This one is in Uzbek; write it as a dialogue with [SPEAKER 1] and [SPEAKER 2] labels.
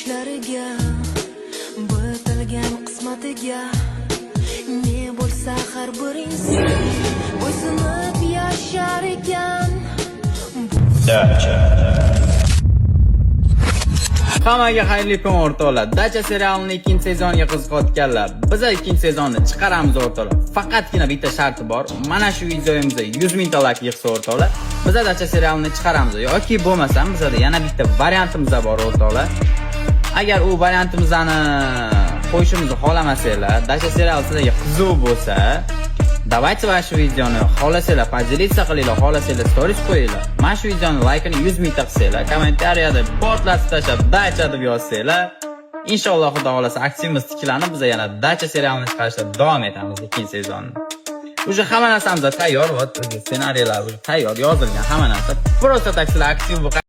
[SPEAKER 1] ishlariga, bitilgan qismatiga. Ne bo'lsa, har bir inson bo'ysunib yashar ekan.
[SPEAKER 2] Dacha.
[SPEAKER 3] Hammaga xayrli kun, o'rtoqlar. Dacha serialining ikkinchi sezoniga qiziqayotganlar, biz ikkinchi sezonni chiqaramiz, o'rtoqlar. Faqatgina bitta sharti bor. Mana shu videomizda 100 mingta layk yig'sa, o'rtoqlar, biz Dacha serialini chiqaramiz yoki bo'lmasam bizada yana bitta variantimiz bor, o'rtoqlar. Agar u variantimizni qo'yishimizni xohlamasanglar, Dacha seriali sizlarga qiziq bo'lsa, давайте mana shu videoni xohlasanglar поделиться qilinglar, xohlasanglar stories qo'yinglar. Mana shu videoni laykini 100 mingta qilsanglar, kommentariyada portlatib tashlab "dacha" deb yozsanglar, inshaalloh, Xudo xohlasa, aktivimiz tiklanib, biz yana Dacha serialini chiqarishda davom etamiz, ikkinchi sezonni. Уже hamma narsamiz tayyor, вот ssenariylar уже tayyor, yozilgan hamma narsa. Просто так sizlar aktiv bo'lib